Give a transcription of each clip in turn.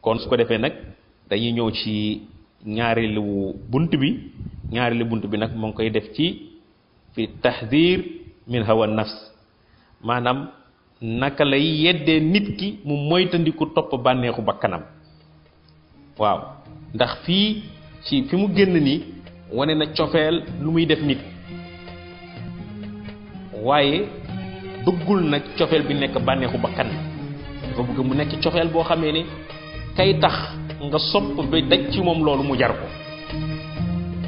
kon su ko defee nag dañuy ñëw ci ñaareelu bunt bi nag moo ngi koy def ci fi tahdir min hawa nafs maanaam naka lay yeddee nit ki mu moytandiku topp bànneexu bakkanam waaw ndax fii ci fi mu génn nii wane na cofeel lu muy def nit waaye bëggul nag cofeel bi nekk bànneexu bakkan dafa bëgg mu nekk cofeel boo xamee ne kay tax nga sopp ba daj ci moom loolu mu jar ko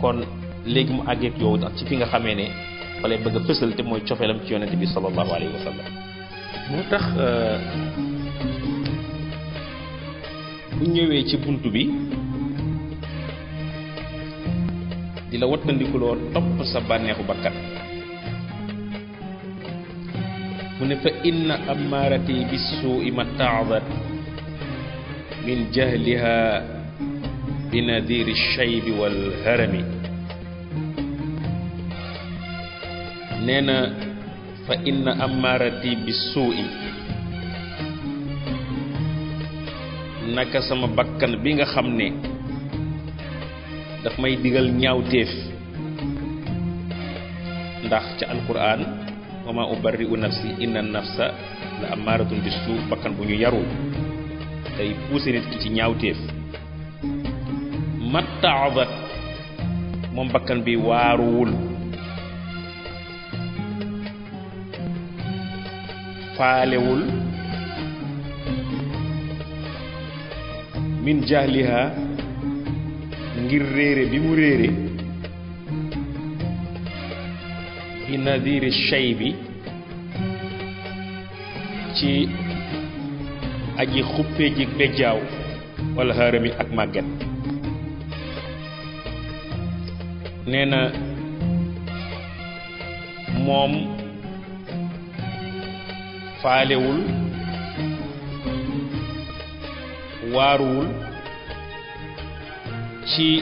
kon léegi mu àggeeg yow ci fi nga xamee ne fa lay bëgg a fësal te mooy cofeelam ci yonente bi sallallahu alayhi wa sallam moo tax bu ñëwee ci bunt bi di la wattandikuloo topp sa bànneexu bakkan mu ne fa inna ammarati bis-su'i mata'adat min jahliha bi nadiri ash-shaybi wal harami nee na fa inna ammarati bis-su'i naka sama bakkan bi nga xam ne daf may digal ñaawteef ndax ca alquran wa ma ubarri'u nafsi inna nafsa la ammaratun bis-su bakkan bu ñu yarul day poussé nit ki ci ñaawteef matta'adat moom bakkan bi waaruwul faalewul min jahliha ngir réere bi mu réere bi nadiri shaybi ci aji xuppee ji bejjaaw wala harami ak màgget nee na moom faalewul waaruwul ci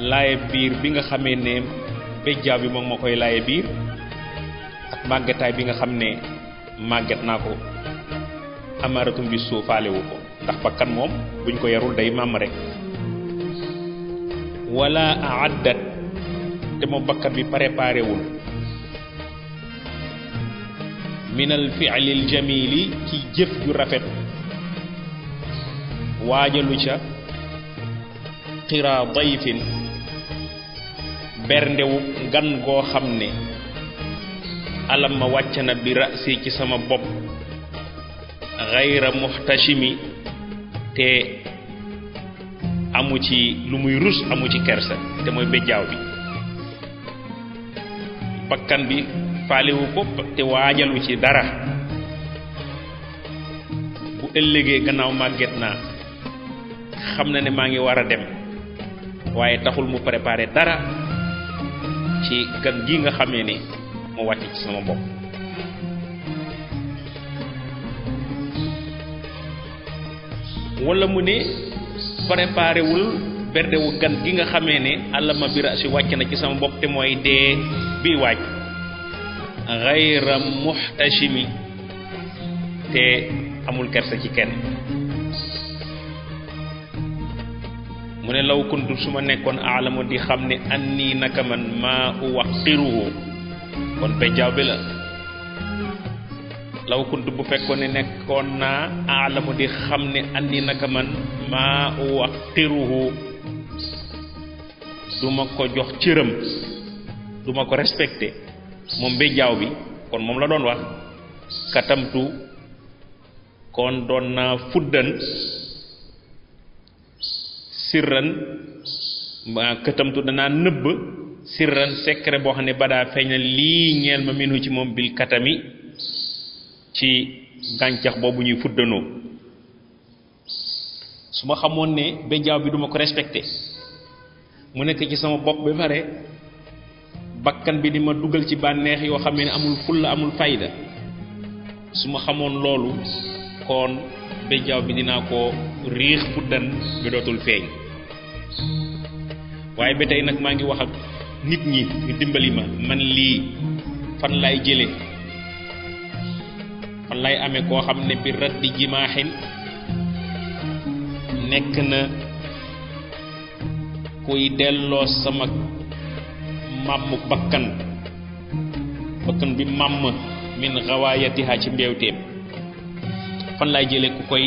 laaye biir bi nga xamee ne bejjaaw bi moom moo koy laaye biir ak màggetaay bi nga xam ne màgget naa ko amaratum bi suu faalewu ko ndax bakkan moom buñ ko yarul day màmm rek wala aaddat te moom bakkan bi préparé wul minal fi'lil jamili ci jëf ju rafet waajalu ca xira dayfin berndewu gan goo xam ne alam ma wàcc na bi rasi ci sama bopp xayra muhtashimi te amu ci lu muy rus amu ci kersa te mooy bejjaaw bi bakkan bi faalewu ko te waajalu ci dara bu ëllëgee gannaaw màgget naa xam na ne maa ngi war a dem waaye taxul mu préparé dara ci gan gi nga xamee ni mu wàcc ci sama bopp wala mu ne préparé wul berdewu gan gi nga xamee ne allama bira si wàcc na ci sama bopp te mooy dee bi wàcc xayra muhtashimi te amul kersa ci kenn mu ne law kuntu su ma nekkoon aalamu di xam ne anni naka man maa uwaqiruhu kon bejjaaw bi la law kuntu bu fekkoon ne nekkoon naa aalamu di xam ne anni naka man maa uwaqiruhu duma ko jox cëram duma ko respecté moom bejjaaw bi kon moom la doon wax katamtu kon doon naa fuddan sirran ma këtamtu danaa nëbb sirran secret boo xam ne badaa feeñal lii ñeel ma minu ci moom bil katami ci gàncax boobu ñuy fuddanoo su ma xamoon ne bejjaaw bi duma ko respecté mu nekk ci sama bopp ba pare bakkan bi di ma dugal ci bànneex yoo xam ne amul fulla amul fayda su ma xamoon loolu kon bejjaaw bi dinaa ko riix fuddan bi dootul feeñ waaye ba tey nag maa ngi wax ak nit ñi ñu dimbali ma man lii fan laay jële fan laay amee koo xam ne bi raddi jimaaxin nekk na kuy delloo sama màmm bakkan bi màmm min gawaayatiha ci mbeewteem fan laay jële ku koy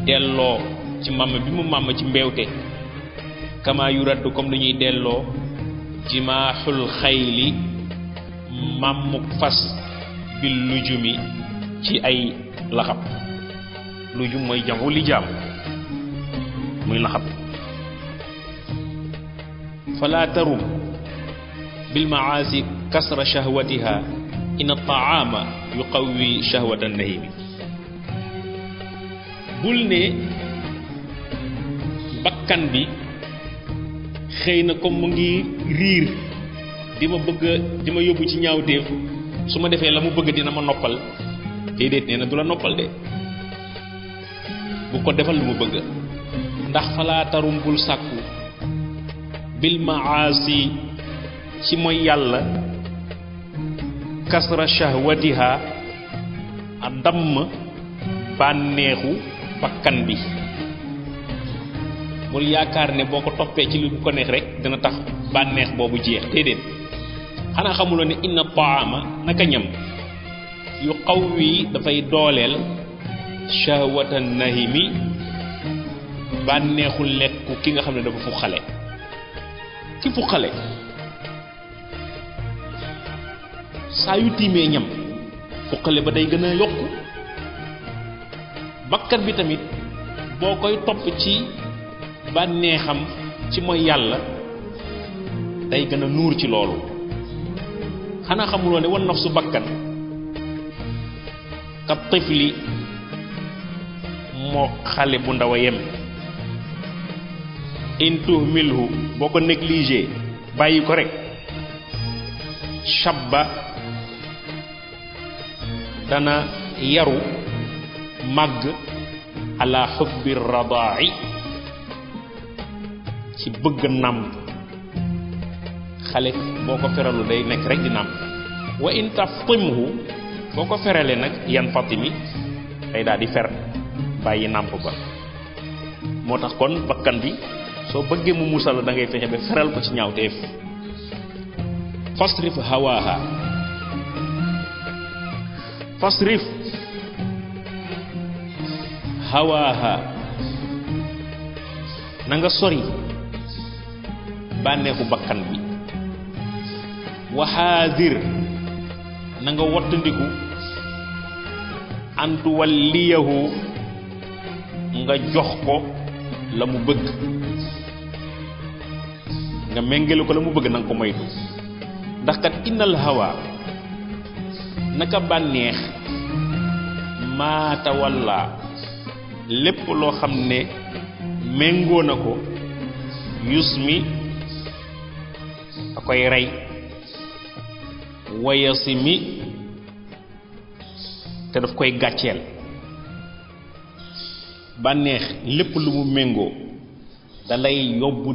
delloo ci màmm bi mu màmm ci mbeewte kama yuraddu comme lu ñuy delloo jimaaxul xayli màmmuk fas bil lujumi ci ay laxab lujum mooy jamu li jaam muy laxab fala tarum bil maasi kasra shahwatiha inna taama yuqawwi shahwata nahimi bul ne bakkan bi xëy na comme mu ngi riir di ma yóbbu ci ñaawteef su ma defee la mu bëgg dina ma noppal déedéet nee na du la noppal de bu ko defal lu mu bëgg ndax falaa tarum bul sàkku bil maasi ci mooy yàlla kasra shahwatiha a damm bànneexu bakkan bi bul yaakaar ne boo ko toppee ci lu ko neex rek dina tax bànneex boobu jeex déedéet xanaa xamuloo ne inna taama naka ñam yu qawwi dafay dooleel shahwata nahimi bànneexu lekku ki nga xam ne dafa fu xale ki fu xale saa yu tiimee ñam fu xale ba day gën a yokku bakkan bi tamit boo koy topp ci bànneexam ci mooy yàlla day gën a nuur ci loolu xanaa xamuloo ne wan nafsu bakkan ka tifli moo xale bu ndaw a yem in tuhmilhu boo ko négligé bàyyi ko rek shabba dana yaru màgg ala xubbi radaa'i ci bëgg nàmp xale boo ko feralu day nekk rek di nàmp wa in taftimhu boo ko ferale nag yan fatimi day daal di fer bàyyi nàmp ba moo tax kon bakkan bi soo bëggee mu musal da ngay fexe ba feral ko ci ñaawteef fasrif hawaha fasrif hawaha na nga sori bànneexu bakkan bi waxaadir na nga wattandiku antu walliyahu nga jox ko la mu bëgg nga méngale ko la mu bëgg na nga ko moytu ndax kat innal hawa naka bànneex maata walla lépp loo xam ne méngoo na ko yusmi da koy rey wayasimi te daf koy gàcceel bànneex lépp lu mu méngoo da lay yóbbu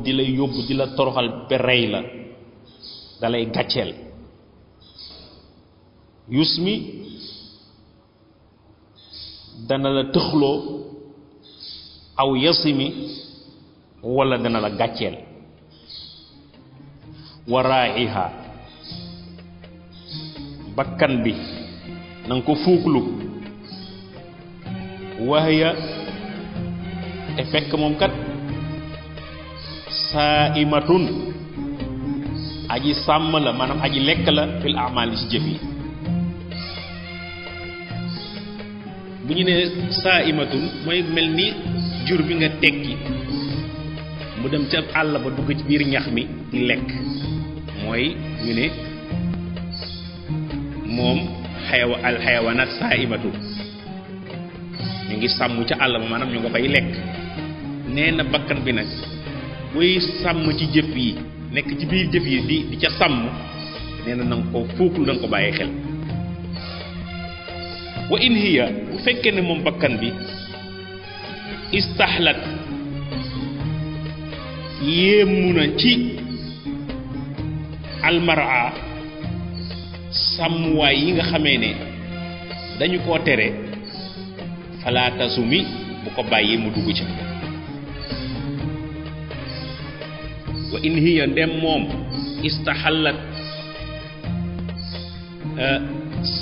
di la toroxal ba rey la da lay gàcceel yusmi dana la tëxloo aw yasimi wala dana la gàcceel waraaxiha bakkan bi na nga ko fuuklu waxya te fekk moom kat saaimatun aji sàmm la maanaam aji lekk la fil amali ci jëf yi bu ñu ne saaimatun mooy mel ni jur bi nga tekki mu dem ca àll ba dugg ci biir ñax mi di lekk mooy ñu ne moom alxayawaanaat saaimatun ñu ngi sàmm ca àll ba maanaam ñu nga fay lekk nee na bakkan bi nag buy sàmm ci jëf yi nekk ci biir jëf yi di ca sàmm nee na nga ko fuukul na nga ko bàyyi xel wa in hiya bu fekkee ne moom bakkan bi istahlat yéemu na ci almara sàmmwaay yi nga xamee ne dañu koo tere falaata sumi bu ko bàyyee mu dugg ca wa in hiya ndem moom istahallat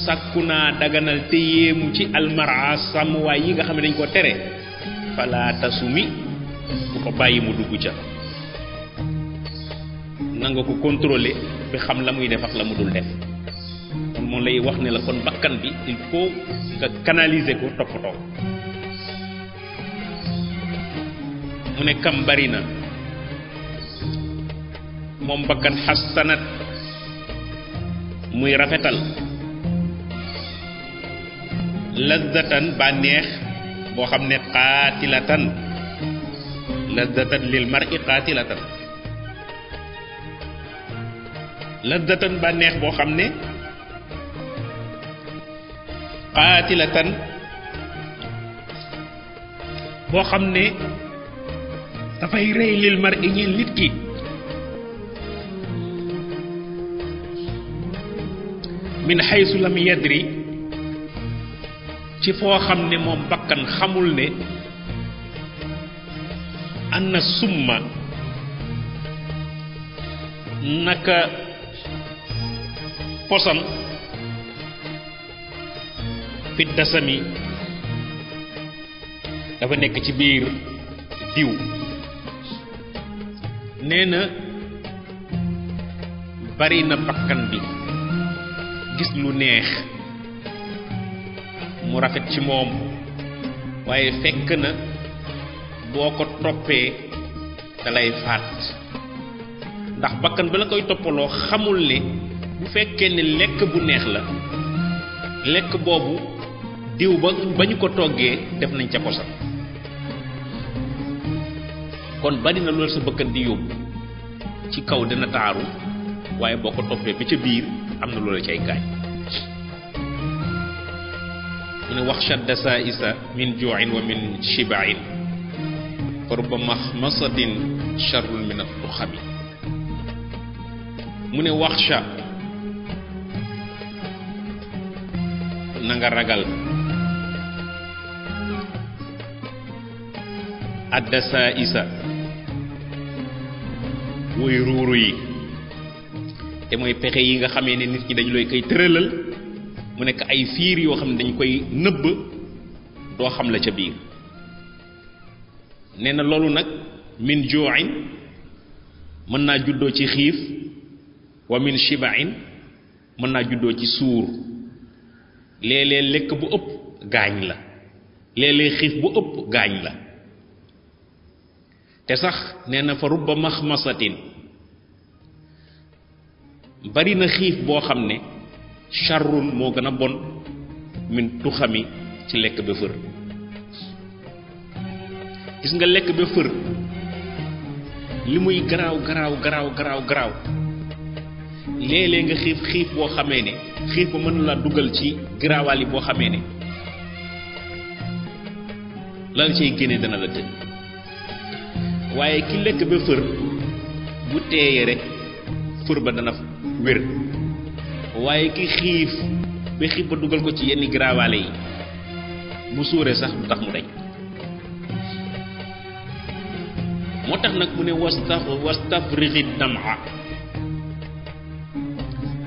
sàkku naa daganal te yéemu ci almara sàmmwaay yi nga xam ne dañ ko tere fala tasumi bu ko bàyyi mu dugg ca na nga ko contrôler bi xam la muy def ak la mu dul def kon moom lay wax ne la kon bakkan bi il faut nga canaliser ko toppatoo mu ne kam bari na moom bakkan xassanat muy rafetal lazzatan bànneex boo xam ne qaatilatan lazzatan lil mar'i qaatilatan lazzatan bànneex boo xam ne qaatilatan boo xam ne dafay rey lil mar'i ñeel nit ki min haysu lam yadri ci foo xam ne moom bakkan xamul ne anna summa naka poson fi dasami dafa nekk ci biir diw nee na bari na bakkan bi gis lu neex mu rafet ci moom waaye fekk na boo ko toppee dalay faat ndax bakkan ba la koy toppaloo xamul ne bu fekkee ne lekk bu neex la lekk boobu diw ba ñu ko toggee def nañ ca posan kon bari na loolu sa bakkan di yóbbu ci kaw dina taaru waaye boo ko toppee ba ca biir am na loolu cay gaañ mu ne wax shadda saa'isa min juu'in wa min shiba'in fa rubba mahmasatin sharrun min at-tuxami mu ne wax sha na nga ragal adda saa'isa woy ruuru yi te mooy pexe yi nga xamee ne nit ñi dañu lay koy tëralal mu nekk ay fiir yoo xam ne dañ koy nëbb doo xam la ca biir nee na loolu nag min juu'in mën naa juddoo ci xiif wa min shiba'in mën naa juddoo ci suur léeg-léeg lekk bu ëpp gaañ la léeg-léeg xiif bu ëpp gaañ la te sax nee na fa rubba maxmasatin bari na xiif boo xam ne charrun moo gën a bon min tuxami ci lekk ba fër gis nga lekk ba fër li muy garaaw garaaw léeg-léeg nga xiif boo xamee ne xiif ba mën la dugal ci garaawaal yi boo xamee ne la cay génne dana la tëj waaye ki lekk ba fër bu teeyee rek fër ba dana wér waaye ki xiif ba dugal ko ci yenn garaawaale yi bu suuree sax du tax mu dañ moo tax nag mu ne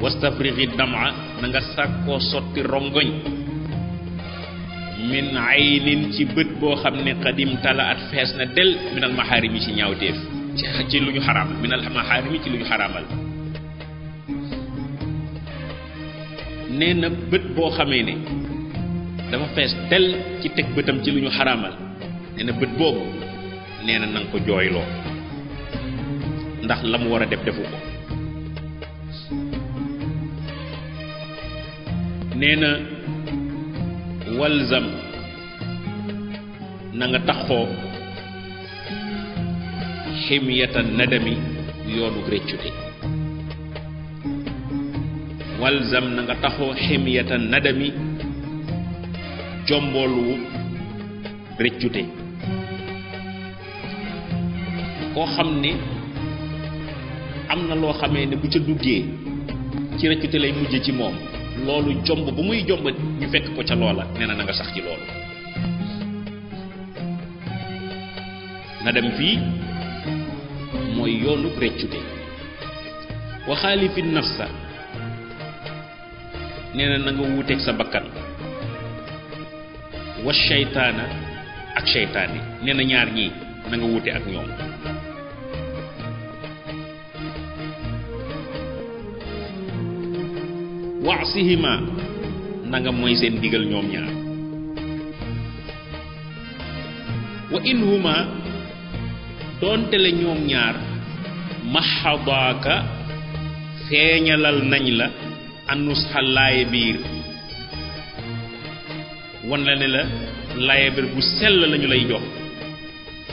wastafrighi dam'a na nga sàkkoo sotti rongoñ min aynin ci bët boo xam ne xadim tala at fees na del minal maxaarimi ci ñaawteef ci lu ñu xaraamal minal maxaarimi ci lu ñu xaraamal nee na bët boo xamee ne dafa fees del ci teg bëtam ci lu ñu xaraamal nee na bët boobu nee na nanga ko jooyloo ndax la mu war a def defu ko nee na walzam na nga taxoo ximyatan nadami yoonu réccute walzam na nga taxoo ximyatan nadami jomboolu réccute koo xam ne am na loo xamee ne bu ca duggee ci réccute lay mujje ci moom loolu jomb bu muy jomb ñu fekk ko ca loola nee na nga sax ci loolu na dem fii mooy mooy yoonu reccute wa xaalifi nafsa nee na nga wuuteeg sa bakkan wa shaytaana ak shaytaani nee na ñaar ñii na nga wuute ak ñoom waasihima na nga mooy seen digal ñoom ñaar wa inhuma doonte le ñoom ñaar mahadaaka feeñalal nañ la annus xalaaye biir wan la ne la laaye biir bu sell lañu lay jox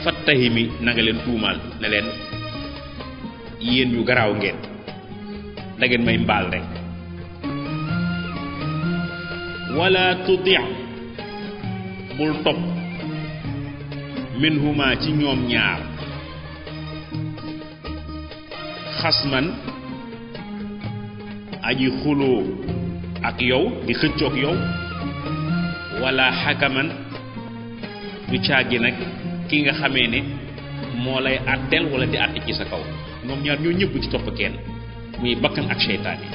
fattahimi na nga leen tuumaal ne leen yéen yu garaaw ngeen da ngeen may mbaal rek wala tuti bul topp minhuma ci ñoom ñaar xasman aji xuloo ak yow di xëccoog yow wala xakaman du caagi nag ki nga xamee ne moo lay àtteel wala di àtte ci sa kaw ñoom ñaar ñoo ñëpp ci topp kenn muy bakkan ak seytaane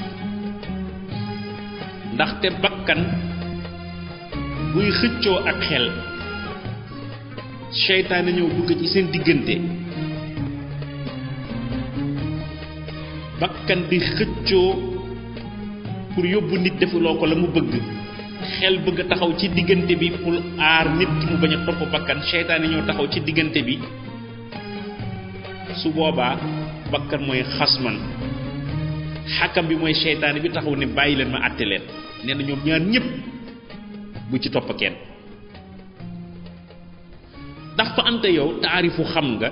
ndaxte bakkan buy xëccoo ak xel seytaane ñëw dugg ci seen diggante bakkan di xëccoo pour yóbbu nit defuloo ko la mu bëgg xel bëgg a taxaw ci diggante bi pour aar nit ki mu bañ a topp bakkan seytaane ñëw taxaw ci diggante bi su boobaa bakkan mooy xasman xakam bi mooy seytaane bi taxaw ne bàyyi leen ma àtte leen nee na ñoom ñaar ñëpp bu ci topp kenn ndax fa ante yow taarifu xam nga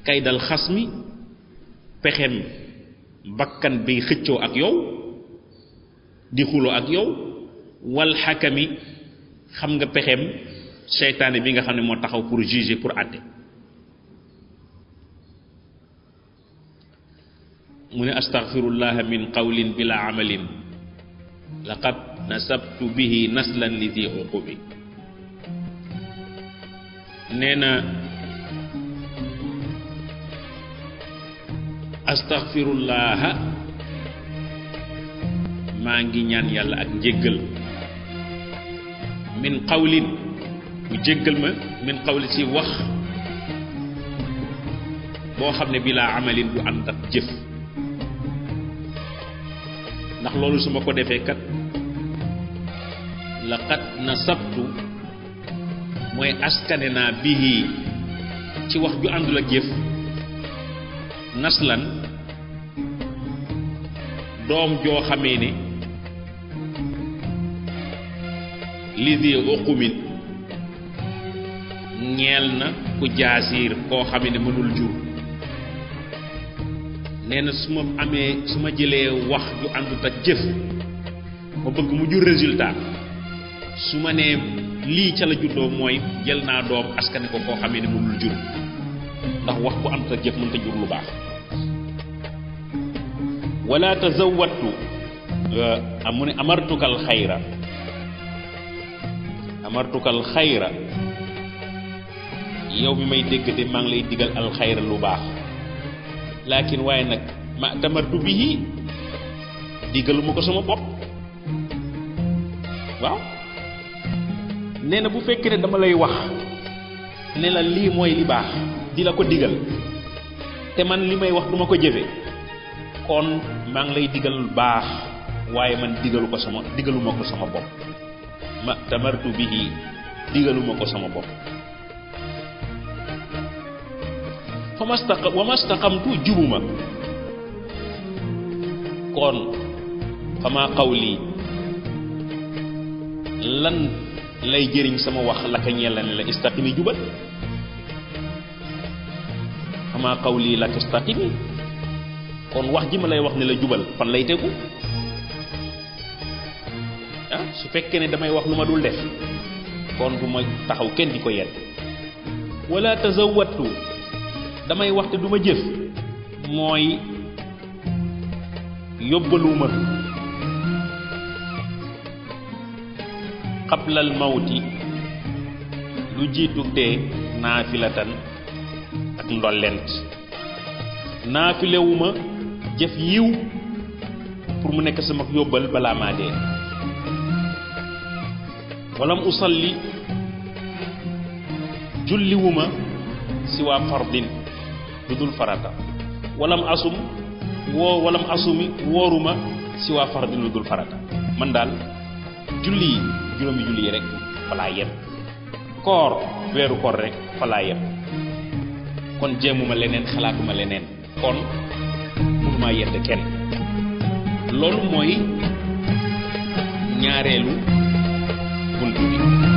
kay dal xas mi pexem bakkan bi xëccoo ak yow di xuloo ak yow wal xakami xam nga pexem seytaane bi nga xam ne moo taxaw pour juger pour àtte mu ne astaghfirullah min qawlin bila amalin laqad nasabtu bihi naslan li di uqubi nee na astaghfirullah maa ngi ñaan yàlla ak njéggal min qawlin mu jéggal ma min qawli ci wax boo xam ne bilaa amalin du ànd ak jëf ndax loolu su ma ko defee kat laqad nasabtu mooy askane naa bihi ci wax ju àndul ak jëf naslan doom joo xamee ne lidi uqumin ñeel na ku jaasiir koo xamee ne mënul jur nee na su ma amee su ma jëlee wax ju àndut ak jëf ma bëgg mu jur résultat su ma nee lii ca la juddoo mooy jël naa doom askane ko koo xamee ne mënul jur ndax wax bu àndut ak jëf mënta jur lu baax wala tazawwatu mu ne amartukal xayra yow mi may dégg de maa ngi lay digal alxayra lu baax laakin waaye nag ma tamartu bihi digaluma ko sama bopp waaw nee na bu fekkee ne dama lay wax ne la lii mooy li baax di la ko digal te man li may wax duma ko jëfe kon maa ngi lay digal lu baax waaye man digaluma ko sama bopp ma tamartu bihi digaluma ko sama bopp wa mastaqamtu jubuma kon fama qawli lan lay jëriñ sama wax la ka ñeel la ne la istaqimi jubal fama qawli la istaqimi kon wax ji ma lay wax ne la jubal fan lay tegu su fekkee ne damay wax lu ma dul def kon du ma taxaw kenn di ko yedd wala tazawwatu damay wax te du ma jëf mooy yóbbaluma qablal mawti lu jiitu dee naafilatan ak ndollent naafilewuma jëf yiw pour mu nekk sama yóbbal balaa maa dee walam usalli julliwuma si waa fardin lu dul farata walam asumi wooruma si waa fardin lu dul farata man daal julli yi juróomi julli yi rek falaa yem koor weeru koor rek falaa yem kon jéemuma leneen xalaatuma leneen kon mënuma yedd kenn loolu mooy ñaareelu bunt bi